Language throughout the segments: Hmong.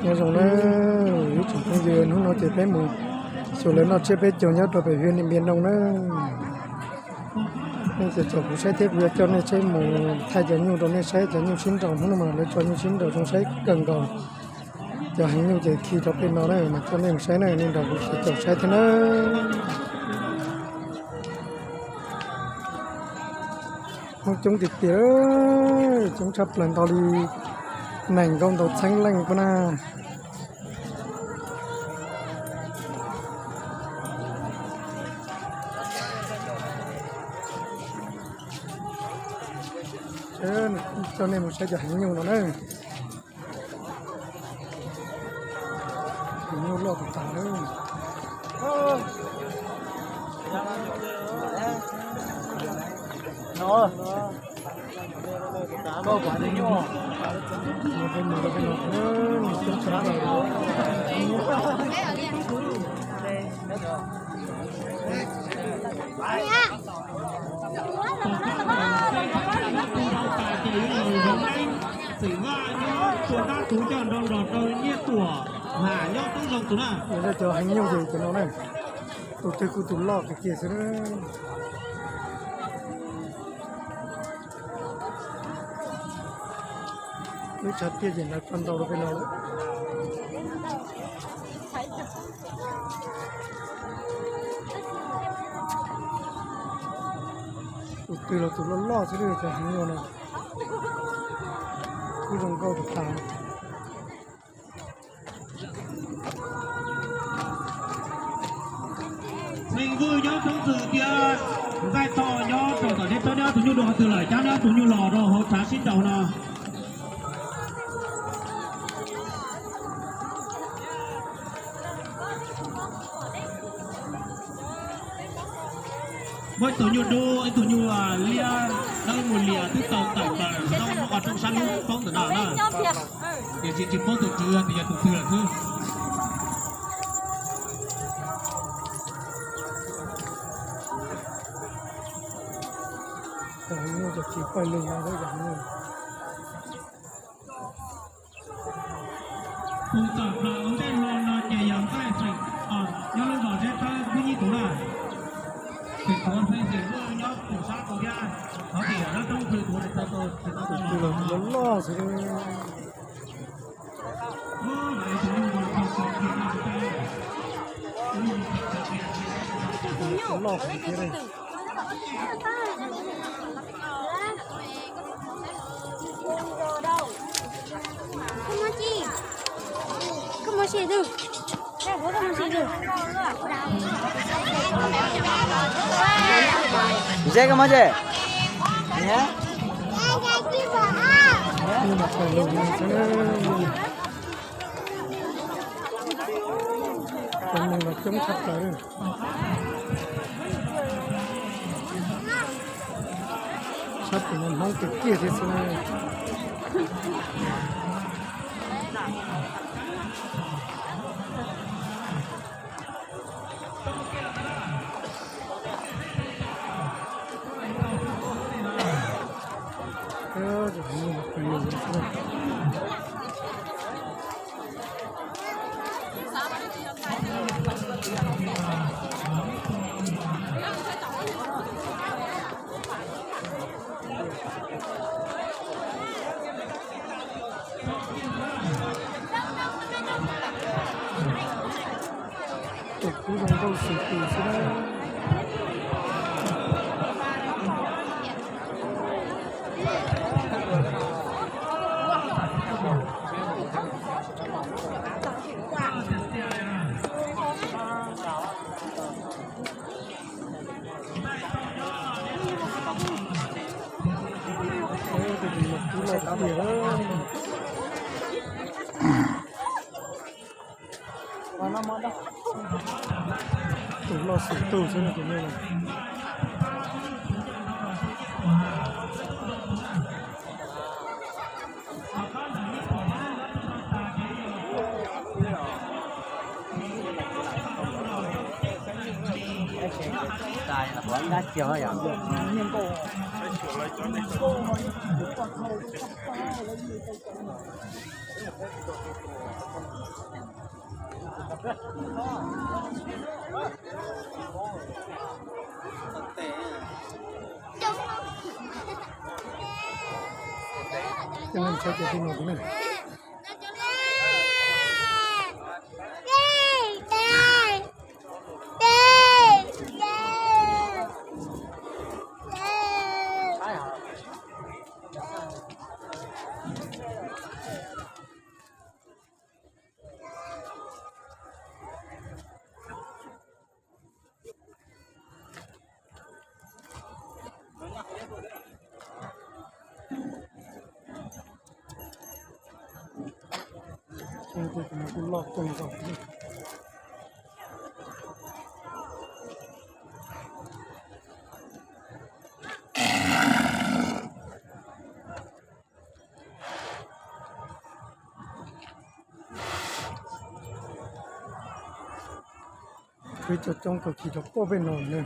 Nyob zoo na ib tsoom phooj ywg, hnub no ces peb mus xyuas lawv noj tsiab peb caug nyob rau pem hwv Niam Npias Noo na. Nej ces tsom kuv saib thiab kuv yuav coj nej saib mus thaij cov nyuj rau nej saib, cov nyuj sib nraus hnub no mas lawv tso nyuj sib nraus zoo saib kawg nkaus. Cov heev nyuj ces khi rau pem no na mas coj nej mus saib na, nej nrog kuv sawv caum saib thiab na. Hmoob coob tiag tiag, coob tshaj plaws nto li nees nkaum ntau txheeb leej puab na. Coj nej mus saib cov heev nyuj no na. Heev nyuj loj tas tas na. Txwm Vaj nyob Tuam Dab Tuv coj nrog nrog rau Nyiaj Tuam Vam nyob Toob Zoo tus na. Cov heev nyuj ces cov no na, tus twg kuj tus loj kawg kiag xwb. Lub tshav tiaj ces lawv tso ntau rau pem no lawm. Tus twg los tus loj loj xwb, cov heev nyuj no kuj zoo nkauj tas tas. Meej Vwj nyob Toob Txwm tias Nqaij Thoj nyob rau tom deb tsob nyob tus nyuj dua qhov twg lawm, cab nyob tus nyuj los rau hauv tshav sib nraus no. Muaj ib tug nyuj dub, ib tug nyuj liab, dawb mus lias twb tau tawm plaws zoo qhov rooj sab hnub poob ntawm no na. Tiam sis tsis paub tus tswv tias yog tus twg lawm xwb. Tus tawm plaws ua ntej hlo no ces yog Nqaij Xeem, nyob lub zos Zeb Tawb Vwj Nyij Tuv na. Xeem Tuav Xeem Xeem Vwj nyob tus sab tus thiab, thov tias yog lub roob twg tuav tsis tau, tsis tau loj loj xwb. Loj thiab. Zeb koj mob tse. Cov neeg los coob tshaj plaws. Sab tim no Hmoob tiag tiag thiab xwb. Tus kub zoo nkauj xwb tus xwb na. Tus loj xwm tug xwb na tus no. Peb cov coob kawg kiag rau pem no na.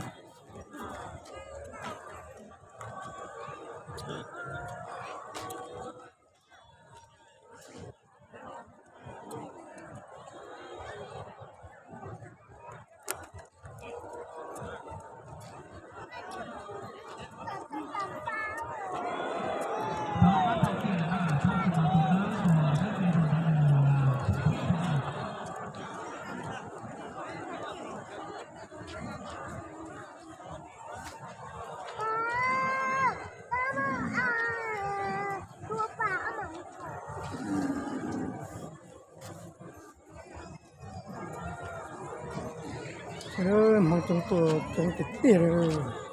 Hmoob coob tuaj coob tiag tiag li,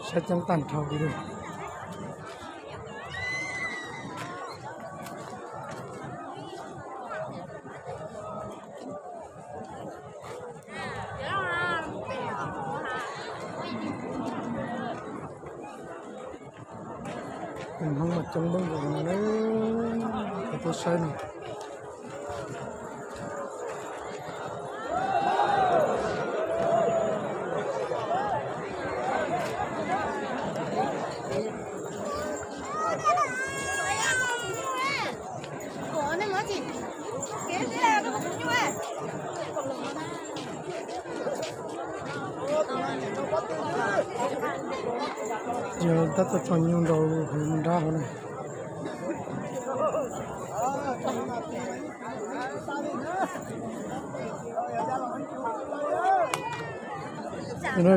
saib coob tag nrho li. Tus Hmoob mas coob npaum no na, es tuaj saib no. Yog tab tom tso nyuj nrau hauv nrab hauv na.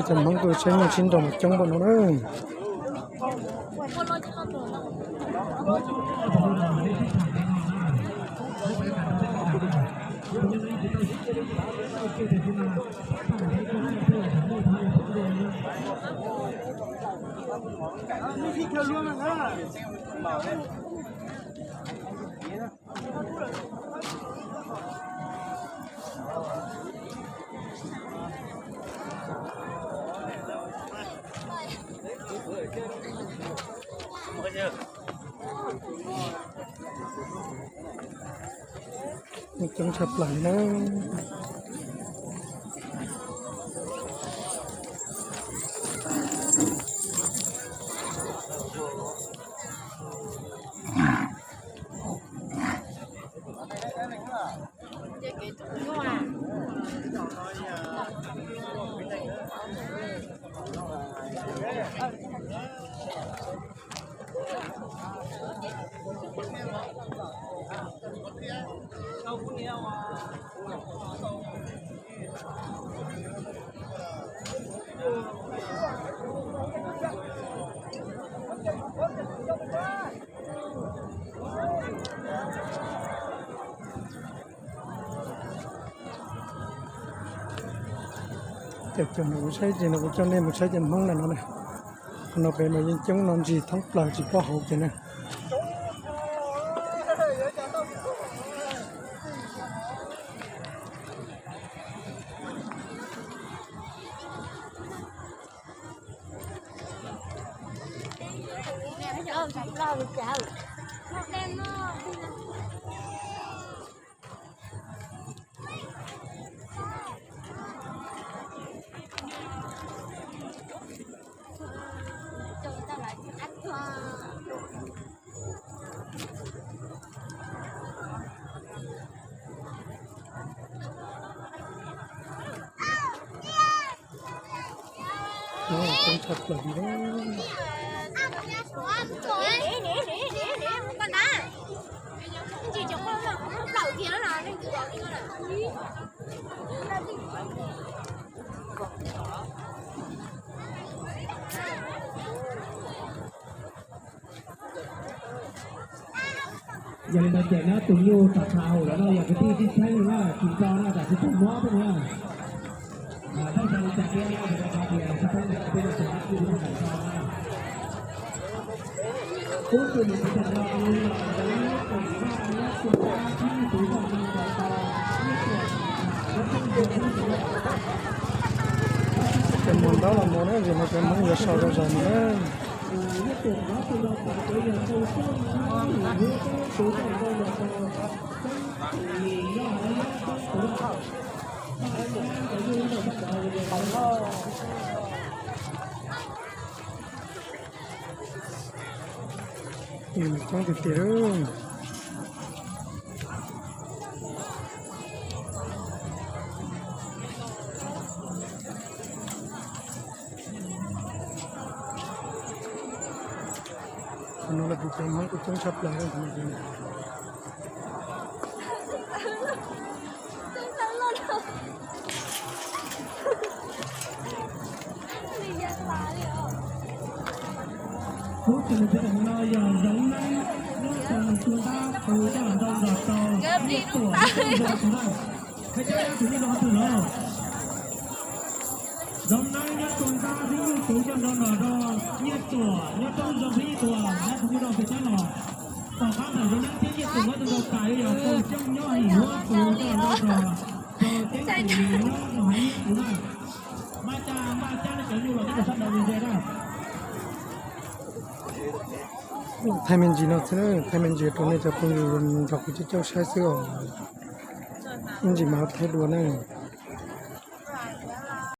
Cov Hmoob tuaj saib nyuj sib nrau mas coob npaum no na. Coob tshaj plaws na. Cov no kuv saib ces no kuv coj nej mus saib cov Hmoob na no na. Qhov no pem mas yeej coob no ntsis thoob plaws tsis paub hauv kiag na. Coob tshaj plaws li. Yog li ntawd ces nyob tus nyuj tag tshaj hauv lawm no yog kwv tij tib theeb na, tsis tau na, tam sim tau mob thiab na. Cov mus ntaub los mus na, vim no cov Hmoob yuav so rau zog mus na. Coob tiag tiag. Qhov no los kuv cov Hmoob kuj coob tshaj plaws. Kuv tus ntawm no yog Zoov Neeb, nyob rau Tuam Ntab, tus coj los nrau nrog rau Nyiaj Tuam, nyob rau Zoov Neeb. Qhia cov tus nyob rau qhov twg los? Zoov Neeb nyob Tuam Ntab, Nyiaj Tuam coj nrau nrog rau Nyiaj Tuam, nyob rau Zoov Nyiaj Tuam, nyob tus nyob rau pem cab los. Tom qab ntawm Zoov Neeb thiab Nyiaj Tuam muab tus nrau tas yuav yog Pau Xyooj nyob Him Huab, tus coj los nrau nrog rau Ceeb Xwm nyob rau Haiv Nyiaj Tuam na. Npaj cab, npaj cab nej cov nyuj los nyob rau sab nraud ze ze na. Thaij me ntsis no xwb, thaij me ntsis rau nej cov phooj ywg nrog kuv caum caum saib xwb os. Ib ntsis mam thaij dua na.